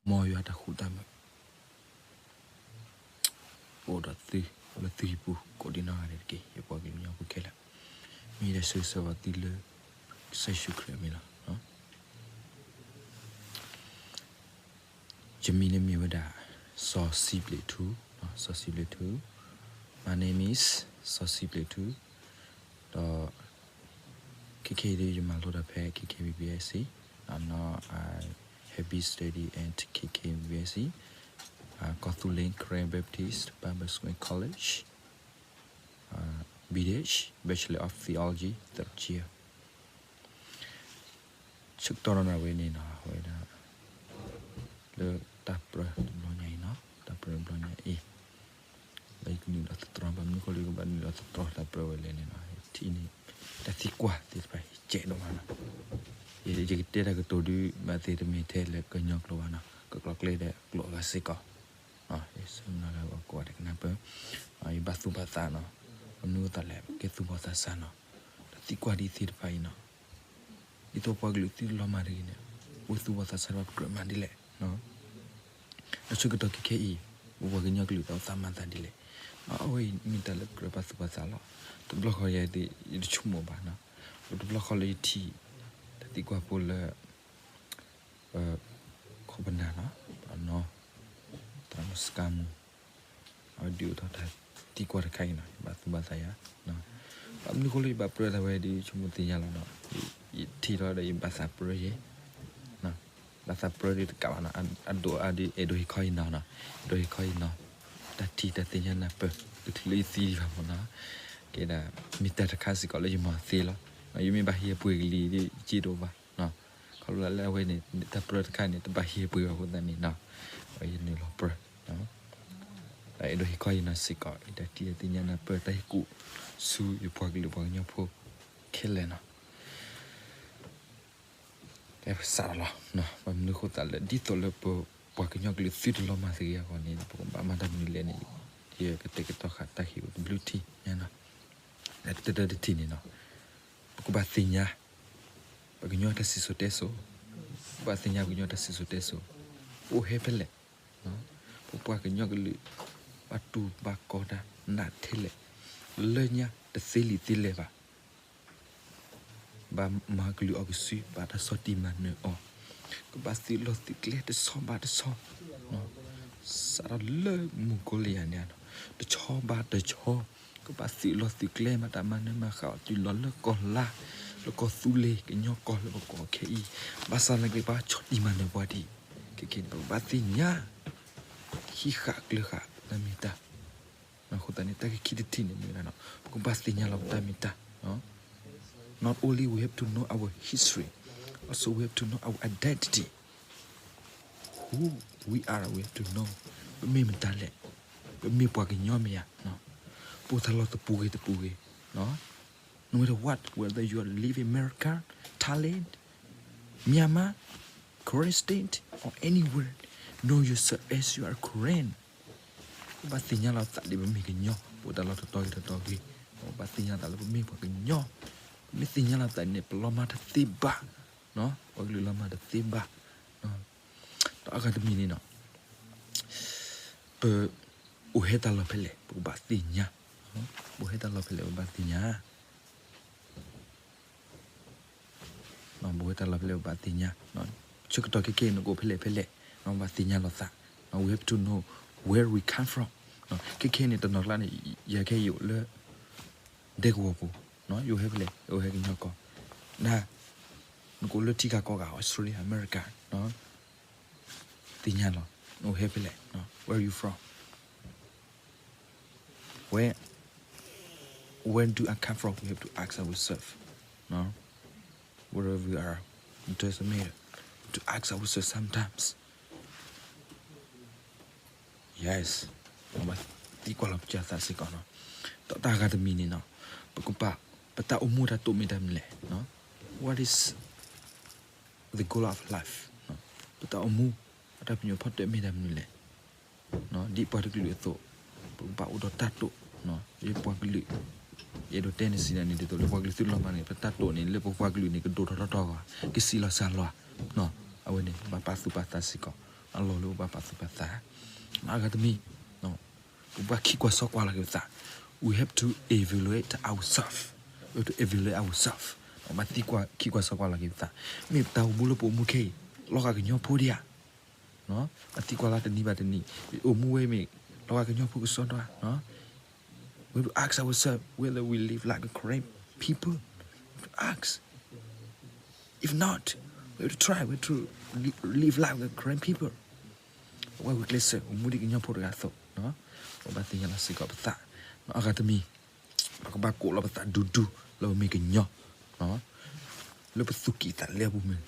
မ်ယွၤတၢ်ဃူတၢ်မုာ် အိၣ်ဒီးသု လၢသုဟံၣ်ပူၤ ကိးဒံနီၢ်ဂၤဒဲးတက့ၢ်. ယပှၤကလုာ်ကညီဖိခဲလၢာ်, မ့ၢ်ယဒဲးဆၢဂ့ၤဆၢဝါသုလၢ ကစၢ်ယ့ၣ်ၡူးခရံာ်အမံၤလီၤ. ယမံၤန့ၣ်မ့ၢ်ဝဲဒၣ် စီၤစံးဘျ့းထူ, စီၤစံးဘျ့းထူ, My name is စီၤစံးဘျ့းထူ, ဒီး ခဲခဲအံၤဒ်ယမၤလိတၢ်ဖဲ K K B B S အံၤ, နီၤ, I have been study at K K B B S အံၤ, Kawthoolin Karen Baptist Bible School and College, B Th, Bachelor of Theology, third year. ဆၢကတီၢ်နၣ်ရံၣ်ဝဲန့ၣ်နီၤ, အဝဲဒၣ် လၢတၢ်ပြၢတဘျီညါအံၤနီၤ, တၢ်ပြၢတဘျီညါအံၤ လၢယကနုာ်လီၤသတြီၤ, ဘၣ်မနုၤအဃိလၢယကဘၣ်နုာ်လီၤသတြီၤတၢ်ပြၢဝဲလဲၣ်န့ၣ်နီၤ, ထံၣ်န့ၣ် တၢ်သံကွၢ်သ့ၣ်တဖၣ် ယကဲးဒိၣ်မးနီၤ. ယကတဲတၢ်ကတိၤဒုး ဘၣ်သ့ၣ်တမ့ၢ်ထဲလၢကညီကျိာ်ဘၣ်နီၤ, ကကျိးကျဲဒီးကျိာ်အဂၤစ့ၢ်ကီး, ယဆၢမုၢ်လၢ်လၢပှၤကိးဂၤဒဲးကနၢ်ပၢၢ်, ယဘၣ်သူၣ်ဘၣ်သးနီၤ, မနုၤအသးလဲၣ် ကဲသူၣ်ဘီၣ်သးစၢ်နီၤ, တၢ်သံကွၢ်ဒ်သ့ၣ်တဖၣ်အံၤနီၤ, ဒ်သိးပှၤကလုာ်သုတလီၤမၢ်တဂ့ၤန့ၣ်, ပဝဲသူၣ်ဘီၣ်သးစၢ်တဖၣ် ပကြၢးမၤဒ်လဲၣ် ဒီးဆၢကတီၢ်ခဲခဲအံၤ, ပပှၤကညီကလုာ်သးအိၣ်သးမၤသးဒ်လဲၣ်. အဝဲအံၤမ့ၢ်တၢ်လၢပကြၢးဘၣ်သူၣ်ဘၣ်သးလီၤ. တဘျီဃီယဲဒၣ် ယတဆိကမိၣ်ဘၣ်နီၤ, တဘျီဃီလၢယထံၣ် တၢ်သံကွၢ်ဖိလၢ ခိၣ်ပနၢ်နီၤ, ပနီၤ, တၢ်မုၢ်စကါမူ, အဝဲဒုးအိၣ်ထီၣ်တၢ်သံကွၢ်တခါအံၤနီၤ, ယဘၣ်သူၣ်ဘၣ်သးယၤ ဘၣ်မနုၤအဃိလၢယဘၣ်ပြၢတၢ်ဝဲဒ် ဆိကမိၣ်သ့ၣ်ညါလီၤနီၤ, ယထံၣ်ထီၣ်ဒီးယဘၣ်သးပြၢယဲ, ဘၣ်သးပြၢဒ်တကးဘၣ်နီၤ, အဒိၣ်အါဒ် အဲၣ်ဒိးဟ့ၣ်ခီဟ့ၣ်နီၤနီၤ, အဲၣ်ဒိးဟ့ၣ်ခီဟ့ၣ်နီၤ, တၢ်ထံၣ်တၢ်သ့ၣ်ညါနၢ်ပၢၢ် တချုးလၢယသံဒံးဘၣ်မ့ၢ်နီၤ, ကဲဒၣ် မ့ၢ်တၢ်တခါစ့ၢ်ကီးလၢယမၤသ့လီၤ. ယမ့ၢ်ဘၣ်ဟ့ၣ်ပှ့ၤကလံၤဒ် ယစ့ဒိၣ်ဘၣ် ခီဖျိလၢအဝဲန့ၣ် တၢ်ပြၢတခါန့ၣ် တဘၣ်ဟ့ၣ်ပှ့ၤဘၣ်အဃိသတးန့ၣ်နီၤ, အဝဲယနုာ်လီၤပြၢ တၢ်အဲၣ်ဒိးဟ့ၣ်ခီဟ့ၣ်နီၤစ့ၢ်ကီး တၢ်ထံၣ်တၢ်သ့ၣ်ညါနၢ်ပၢၢ် တၢ်ဟ့ၣ်ကူၣ်ဆူယပှၤကလုာ်ပှၤကညီဖိခဲလၢာ်နီၤ, ကဲပစးထီၣ်လီၤ. ဘၣ်မနုၤအဃိသတးလၢ ဒ်သိးလၢပပှၤကညီကလုာ်သုတလီၤမၢ်သဂ့ၤအဂီၢ်န့ၣ် ပကဘၣ်မၤတၢ်မနုၤလဲၣ်န့ၣ် ယကတဲာ်ကတီၤဃာ်တၢ်ဟ့ၣ်ကူၣ်တဘျုးထံၣ်ညါနီၤ, တၢ်တထံၣ်န့ၣ်နီၤ, ပကဘၣ်သ့ၣ်ညါ ပှၤကညီတၢ်စံၣ်စိၤတဲစိၤ, ပကဘၣ်သ့ၣ်ညါပှၤကညီတၢ်စံၣ်စိၤတဲစိၤ, ပအိၣ်ဟဲဖဲလဲၣ်, ပပှၤကညီကလုာ် ဘၣ်တူၢ်ဘၣ်ကီၤတၢ်နးထဲလဲၣ်, လၢညါတသ့လံာ်သ့လဲၢ်ဘၣ်, ဘၣ်မၤကလုာ်အီၤကစု, ဘၣ်တၢ်ဆီၣ်တံၢ်မၤနၢၤအီၤ, ကဘၣ်သုးလီၢ်သုးကျဲတဆီဘၣ်တဆီ, စးထီၣ်လၢမူကိလယၤန့ၣ်, တဆီဘၣ်တဆီ, ကဘၣ်သုးလီၢ်သုးကျဲ မၤတၢ်မၤနၢၤမၤဃၣ်အီၤ တုၤလီၤလၢကီၢ်လါ, လၢကီၢ်သူလ့ၤ ကညီကီၢ်လၢပကိးခဲအံၤ, ဘၣ်ဆၣ်သနာ်က့ ပှၤဆီၣ်တံၢ်မၤနၢၤပှၤဒ်အံၤ, ခဲခဲန့ၣ် ပကဘၣ်သ့ၣ်ညါ ဟံးဃာ်ကျၢၤဃာ်တၢ်မ့ၢ်တၢ် အဃိသတးန့ၣ် တၢ်ဂ့ၢ်ခံတထံၣ်န့ၣ်မ့ၢ်ဝဲဒၣ်နီၤ, ပကဘၣ်သ့ၣ်ညါလီၤပတၢ်မ့ၢ်တၢ်, Not only we have to know our history, also we have to know our identity, who we are, we have to know, ပမ့ၢ်မတၤလဲၣ်, ပမ့ၢ်ပှၤကညီမ့ၢ်ဧါ, ပအိၣ်တၢ်လီၢ်တပူၤဂ့ၤတပူၤဂ့ၤ, no matter what, whether you are living America, Thailand, Myanmar, Karen State, or anywhere, know yourself as you are Karen. ပဘၣ်သ့ၣ်ညါလီၤသးဒ်ပမ့ၢ်ကညီ, ပအိၣ်တၢ်လီၢ်တတီၤဂ့ၤတတီၤဂ့ၤ, ပဘၣ်သ့ၣ်ညါသးလၢပမ့ၢ်ပှၤကညီ, ပမ့ၢ်သ့ၣ်ညါလီၤသးန့ၣ် ပလီၤမၢ်တသ့ဘၣ်, ပှၤကလုာ်လီၤမၢ်တသ့ဘၣ်, ဒီးအဂၤတမံၤန့ၣ်နီၤ, ပအိၣ်ဟဲတၢ်လီၢ်ဖဲလဲၣ် ပကဘၣ်သ့ၣ်ညါ, ပအိၣ်ဟဲတၢ်လီၢ်ဖဲလဲၣ် ပဘၣ်သ့ၣ်ညါ ပအိၣ်ဟဲတၢ်လီၢ်ဖဲလဲၣ် ပဘၣ်သ့ၣ်ညါ, ဆၢကတီၢ်ခဲခဲအံၤ နကအိၣ်ဖဲလဲၣ်ဖဲလဲၣ်, ပဘၣ်သ့ၣ်ညါလီၤသး, we have to know where we come from. ခဲခဲအံၤန့ၣ် တနီၤကျါန့ၣ် ယၤခဲအံၤယအိၣ်လၢ ဒဲကဝီၤပူၤ, ယအိၣ်ဟဲဖဲလဲၣ် ယအိၣ်ဟဲကညီကီၢ်, န နကအိၣ်လၢထံဂၤကီၢ်ဂၤ Australia, America, သ့ၣ်ညါလီၤ နအိၣ်ဟဲဖဲလဲၣ်, where are you from? Where, where do I come from? We have to ask ourselves, wherever we are, it doesn't matter, to ask ourselves sometimes. Yes, ပဘၣ်သံကွၢ်လီၤပသးစ့ၢ်ကီးနီၤ, ဒီးတၢ်ဂၤတမံၤန့ၣ်နီၤ, ပကဘၣ်, ပတၢ်အိၣ်မူတၢ်တိာ်မ့ၢ်တၢ်မနုၤလဲၣ်, what is the goal of life? ပတၢ်အိၣ်မူ အတၢ်ပညိၣ်ဖီတၢၣ်မ့ၢ်တၢ်မနုၤလဲၣ်, ဒ်ပှၤတကလုာ်အသိး, ပကဘၣ်အိၣ်ဒီးတၢ်တိာ်, လၢပှၤကလုာ်, ယအဲၣ်ဒိးတဲန့ၣ်စံးဒ်န့ၣ်ဒ်သိးလၢပှၤကလုာ်သုးလီၤမၢ်န့ၣ် ပတၢ်တိာ်န့ၣ် လၢပပှၤကလုာ်န့ၣ် ကဒိၣ်ထီၣ်ထီထီၣ်ဂီၢ်, ကစံးလီၤစၢ်လီၤ, အဝဲန့ၣ် ဘၣ်ပာ်သူၣ်ပာ်သးစ့ၢ်ကီး, အလီၢ်လၢပဘၣ်ပာ်သူၣ်ပာ်သး, အဂၤတမံၤ, ပဘၣ်ခံကွၢ်စီကွၢ်လီၤက့ၤပသး, we have to evaluate ourselves, we have to evaluate ourselves, ပဘၣ်သံကွၢ်ခံကွၢ်စီကွၢ်လီၤက့ၤပသး, မ့ၢ်ပတၢ်အိၣ်မူလၢပအိၣ်မူခဲအံၤ လီၤဂာ်ကညီဖိဒံးဧါ, ပသံကွၢ်လီၤတနံၤဘၣ်တနံၤ, ပအိၣ်မူဝဲမ့ၢ် လီၤဂာ်ကညီဖိကစီဒီဧါ, we have to ask ourselves whether we live like a Karen people, we have to ask, if not, we have to try, we have to live like a Karen people, ပဝဲဂုာ်ကျဲးစၢး အိၣ်မူဒ်ကညီဖိတဂၤအသိး, ပဘၣ်သ့ၣ်ညါလီၤစ့ၢ်ကီးပသး, အဂၤတမံၤ, ပကဘၣ်ကိးလီၤပသးဒူဒူ လၢပမ့ၢ်ကညီ, လၢပသူၣ်ကံၢ်သးလဲပူၤမ့ၢ်,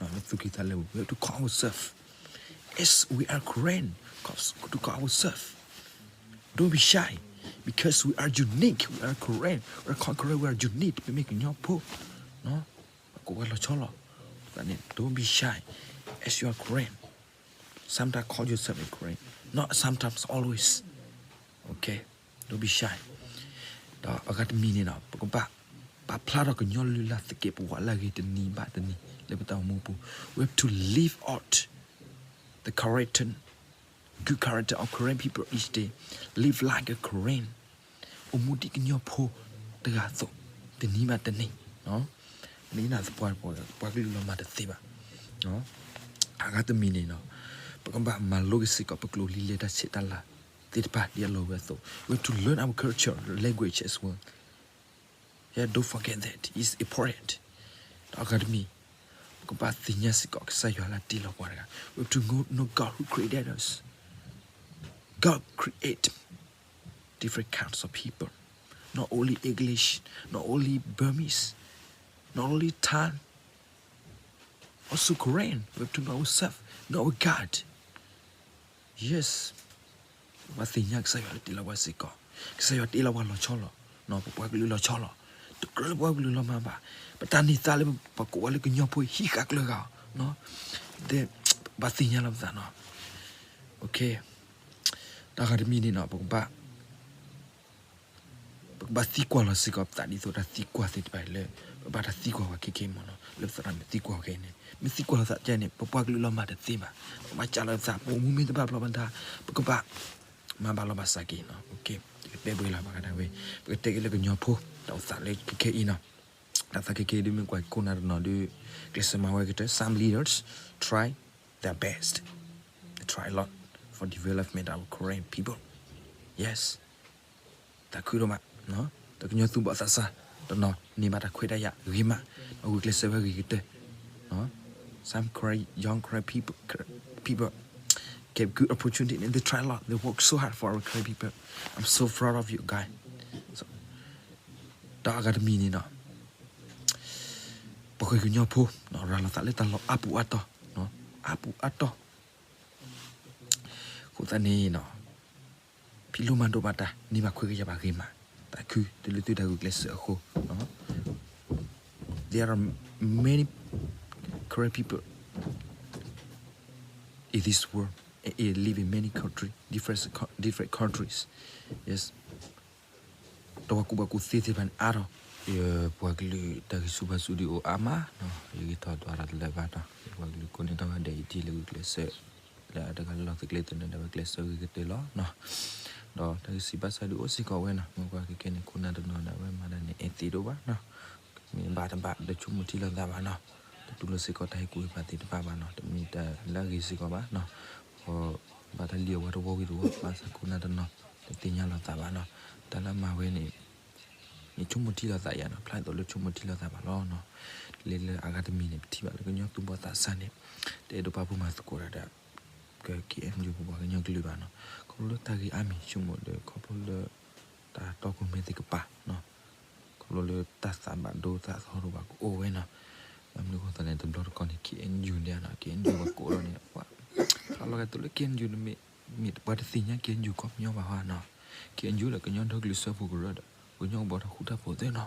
လၢသူၣ်ကံၢ်သးလဲပူၤ, we have to call ourselves as we are Karen, to call ourselves, don't be shy, because we are unique, we are Karen, we are called Karen, we are unique, ပမ့ၢ်ကညီဖိ, ပကိးဝဲလီၤဆီလီၤ, သးန့ၣ် don't be shy, as you are Karen, sometimes call yourself a Karen, not sometimes, always, okay, don't be shy, ဒီးအဂၤတမံၤန့ၣ်ဒီး ပကဘၣ် ပာ်ဖျါထီၣ်ကညီလုၢ်လၢ်သကဲးပဝးလၢအဂ့ၤတနံၤဘၣ်တနံၤ လၢပတၢ်အိၣ်မူပူၤ, we have to live out the character, good character of Karen people each day, live like a Karen, အိၣ်မူဒ်ကညီဖိတဂၤအသိး တနံၤဘၣ်တနံၤ, န့ၣ် ပှၤကလုာ်လီၤမၢ်တသ့ဘၣ်, အဂၤတမံၤန့ၣ်ဒီး ပကဘၣ်မၤလိက့ၤစ့ၢ်ကီး ပကျိာ်လံလဲတၢ်ဆဲးတၢ်လၤသ့ၣ်တဖၣ်ဒ်အလီၢ်ဝဲအသိး, we have to learn our culture, language as well, yeah, don't forget that, it's important, ဒီးအဂၤတမံၤ, ပကဘၣ်သ့ၣ်ညါစ့ၢ်ကီး ကစၢ်ယွၤလၢအတ့လီၤပှၤတဂၤ, we have to know, know God who created us, God create different kinds of people, not only English, not only Burmese, not only Thai, also Korean, we have to know ourselves, know our God, yes, ပဘၣ်သ့ၣ်ညါကစၢ်ယွၤလၢတ့လီၤပှၤစ့ၢ်ကီး, ကစၢ်ယွၤတ့လီၤပှၤလီၤဆီလီၤ, ပပှၤကလုာ်လီၤဆီလီၤ, တကြၢးလၢပပှၤကလုာ်လီၤမၢ်ဘၣ်, ပတၢ်န့ၢ်သါလၢပကိးဝဲလၢကညီဖိဟံးဃာ်ကျၢၤဂၤအီၤ, ဒီး ပဘၣ်သ့ၣ်ညါလီၤပသးနီၤ, တၢ်ဂၤတမံၤန့ၣ်နီၤ ပကဘၣ် ပကဘၣ်သံကွၢ်လီၤစ့ၢ်ကီးပသးဒ်သိးတၢ်သံကွၢ်သ့ၣ်တဖၣ်အံၤလၢ ပဘၣ်တၢ်သံကွၢ်ပှၤခဲခဲမ့ၢ်နီၤ, လၢပသရၣ်မုၣ်သံကွၢ်ခဲအံၤန့ၣ် မ့ၢ်သံကွၢ်လီၤသးကဲန့ၣ် ပပှၤကလုာ်လီၤမၢ်တသ့ဘၣ်, ပကဘၣ်ကးလီၤသး ပအိၣ်မူမ့ၢ်တဘၣ်ဘျီဘၣ်ဒါ ပကဘၣ် မၤဘၣ်လီၤဘၣ်စးက့ၤနီၤ, ပကတဲပှဲၤလီၤဘၣ်ကဒါဝဲ, ပကတဲက့ၤလၢကညီဖိ တၢ်အိၣ်သးလၢခဲခဲအံၤနီၤ, တၢ်သးခဲခဲအံၤဒ်မ့ၢ်ကွၢ်ခိၣ်နၢ်တနီၤဒီး ကျဲးစၢးမၤဝဲကတၢၢ် some leaders try their best, they try a lot for development of Karen people, yes, သးခုဒိၣ်မး, တကညီသူၣ်ဘီၣ်သးစၢ်တနီၤ န့ၢ်ဘၣ်တၢ်ခွဲးတၢ်ယာ်ဂ့ၤမး, ဒီးဂုာ်ကျဲးစၢးဝဲဂ့ၤကတၢၢ်, some Karen, young Karen people, people get good opportunity and they try a lot, they work so hard for our Karen people, I'm so proud of you guys, တၢ်အဂၤတမံၤန့ၣ်နီၤ, ပဃ့ကညီဖိ ရၤလီၤသးလၢတၢ်လီၢ်အါပူၤအါတီၢ်, အါပူၤအါတီၢ်, အဃိသတးန့ၣ်နီၤ ဖံးလိမၤဒိးဘၣ်တၢ် န့ၢ်ဘၣ်ခွဲးကယာ်ဘၣ်ဂ့ၤမး, သးခုတုၤလၢသုတၢ်ဂုာ်ကျဲးစၢးအဃိ, there are many Karen people in this world, live in many country, different, different countries, yes, ဒီးပှၤကူၣ်ဘၣ်ကူၣ်သ့သ့ၣ်တဖၣ်န့ၣ်အါထီၣ်, ပှၤကလုာ်တၢ်ဂံၢ်ဆူၣ်ဘါဆူၣ်ဒုးအိၣ်အါမး, ယဂံၢ်ထီၣ်ဒွးတၢ်တလၢာ်ဘၣ်နီၤ, ပှၤကလုာ်ကိးန့ၢ်ထီၣ်ဝဲဒၣ်အံၤထံလၢဂုာ်ကျဲးစၢး, လၢအတဂၤလၢလီၢ်သုးကျဲသနၢၣ်ဒၣ်ဝဲကျဲးစၢးဂ့ၤကတၢၢ်လီၤ, ဒီးတၢ်ဂံၢ်ဆူၣ်ဘါဆူၣ်ဒုးအိၣ်စ့ၢ်ကီးဝဲနီၤ, မ့ၢ်ပှၤခဲခဲန့ၣ် ခိၣ်နၢ်တနီၤဒၣ်ဝဲမၤတၢ်န့ၣ် အဲၣ်သ့ဒိၣ်ဘၣ်နီၤ, မ့ၢ်ဘၣ်တဘၣ်ဒီးဆိကမိၣ်ထံလီၤသးဘၣ်နီၤ, တတူၢ်လိာ်စ့ၢ်ကီးတၢ်ဟ့ၣ်ကူၣ်ဟ့ၣ်ဖးသ့ၣ်တဖၣ်ဘၣ်နီၤ, တမ့ၢ်တၢ်လၢအဂ့ၤစ့ၢ်ကီးဘၣ်နီၤ, ဘၣ်တၢ်လံၣ်အဝဲတဝီဝံၤတဝီ ဘၣ်ဆၣ်ခိၣ်နၢ်တနီၤ တသ့ၣ်ညါလီၤသးဘၣ်နီၤ, တၢ်လၢအမၤဝဲန့ၣ် န့ၣ်ဆိကမိၣ်ထံလီၤသးယၤနီၤ, ဖျါသိးလၢဆိကမိၣ်ထံလီၤသးဘၣ်လီၤနီၤ, တလဲၤလၢအဂၤတမံၤန့ၣ် ပထံၣ်ဘၣ်လၢကညီသူၣ်ဘီၣ်သးစၢ်န့ၣ် တအဲၣ်ဒိးပာ်ဖှိၣ်မၤသကိးတၢ်ဒီး က KNU ပပှၤကညီကလုာ်ဘၣ်နီၤ, ခီဖျိလၢတၢ်ဂ့ၢ်အါမံၤ ဆိကမိၣ်ဒီး ခီဖျိလၢ တၢ်တီခိၣ်မဲသ့ၣ်ကပၤနီၤ, ခီဖျိလၢတၢ်သးဘၣ်ဒိသးသဟီၣ်တအိၣ်ဘၣ်ကအိၣ်ဝဲနီၤ, ဘၣ်မနုၤအဃိသတးန့ၣ် တဘျီတခီၣ်န့ၣ် KNU န့ၣ်နီၤ, KNU ပှၤကိးလီၤန့ၣ် ပှၤ ဖျါလီၤဂာ်သိးလၢ KNU န့ၣ်မ့ၢ် မ့ၢ်ပှၤတသ့ၣ်ညါ KNU ကီၢ်ပညီဘၣ်ဟါနီၤ, KNU ဒီးကညီဒီကလုာ်စၢဖှိၣ်ကရၢဒီး ကညီကဘီထီၣ်ဃူတၢ်ဖိးသ့နီၤ,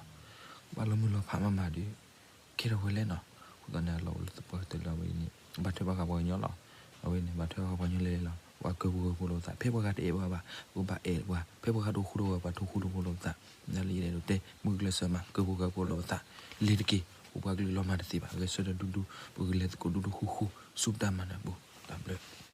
ဘၣ်လီၤမုၢ်လီၤဖးမးမးဒီး ခဲထီၣ်ဝဲလဲၣ်နီၤ, အဃိသတးန့ၣ် အလီၢ်အိၣ်လၢသပှၢ်ကတၢၢ်လၢအဝဲအံၤန့ၣ် ဘၣ်ထွဲဘၣ်ဃးပှၤကညီလီၤ, အဝဲန့ၣ် ဘၣ်ထွဲဘၣ်ဃးပှၤကညီလဲၤလဲၤလီၤ, ပှၤကၢပူၤဂၢၤဖိလိာ်သး ဖဲပှၤဂၤတအဲၣ်ပှၤဘၣ် ပကဘၣ်အဲၣ်ပှၤ, ဖဲပှၤဂၤတအိၣ်ဃူဒီးပှၤ ပှၤတအိၣ်ဃူဒီးဖိလိာ်သး, ဒ်လၢယအဲၣ်ဒိးတဲ မုၢ်ကျဲးစၢးမး ကၢပူၤဂၢၤဖိလိာ်သး, လဲၤတက့ၢ်, ပပှၤကလုာ်လီၤမၢ်တသ့ဘၣ်, ဂဲၤဆၢထၢၣ်ဒူဒူ, ပကလဲၤသကိးဒူဒူဃူဃူ, ဆူပတၢ်မၤနၢၤပူၤ, တၢ်ဘျုး